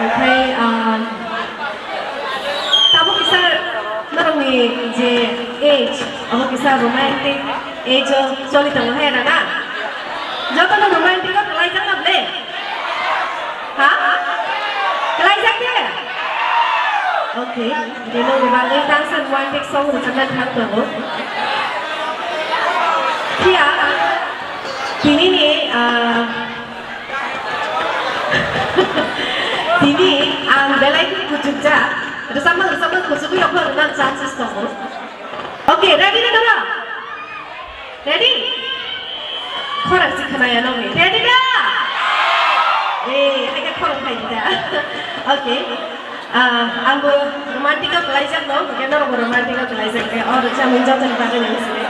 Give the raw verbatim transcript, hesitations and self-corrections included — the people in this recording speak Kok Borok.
Oke, um, tabuk kisa norokni je age, abo kisa romantic age o choli tongo he, na? Jotono romantic o kwlaijak na ble? Ha? Kwlaijak de? Oke, bini bagwi tangsa romantic song rwchapna thang tongo. Phiya, tinini, ah, tini ang belai khe kuchukjak, rwchapma rwchapma kuchugwi rokno rwna chances tongo. Oke, ready na noro? Ready? Khorang si khwnaya nokni. Ready da? Eh, hai khe khorang khai da. Oke. Ah, angbo romantic o kwlaijak no, hwnkhe norokbo romantic o kwlaijak khe, o rwchapmung jotoni bagwi nang sini.